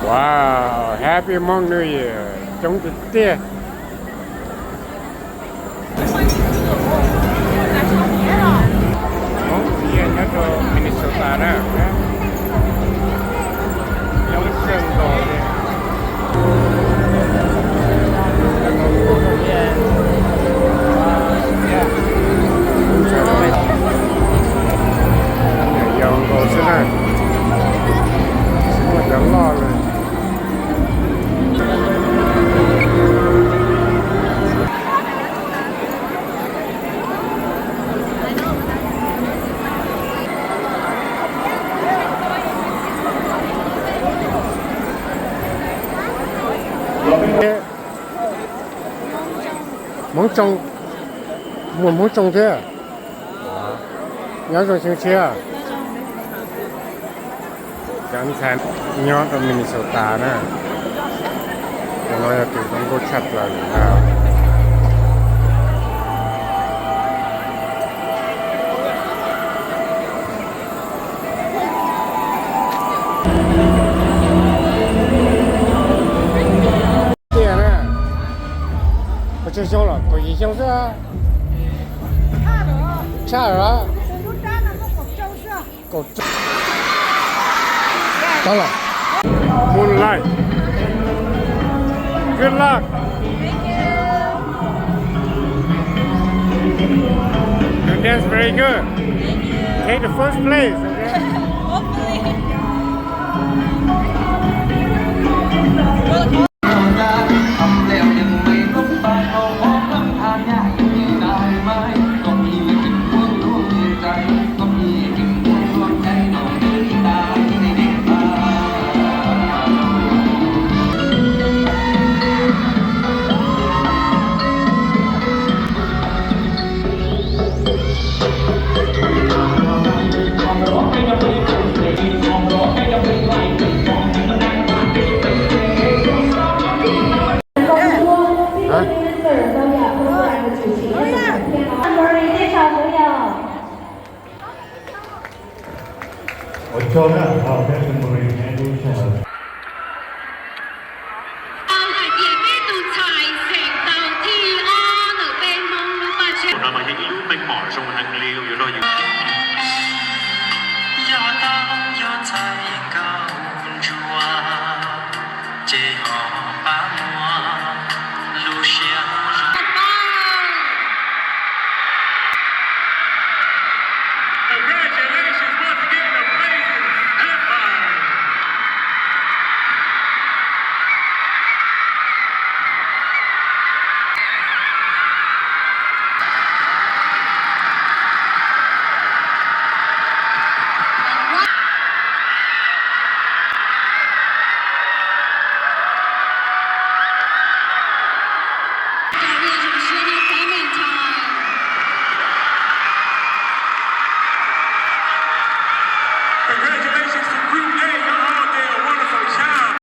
Wow, Happy Hmong New Year, coob tiag tiag. Hmoob New Year nyob rau Minnesota na. Coob kawg nkaus li. Yog nkaus xwb na, tsis muaj cov loj li. Hmoob Tsoo, muaj Hmoob Tsoo thiab. Nyob zoo xyoo tshiab. Cov ntxhais nyob rau Minnesota na, tus no yog tus zoo nkauj tshaj plaws na. Tiag na, puas tsawg xyoo los? Kaum yim xyoo xwb. Tshaj lawm. Kaum rau. Moonlight. Good luck. You dance very good. Take the first place, okay?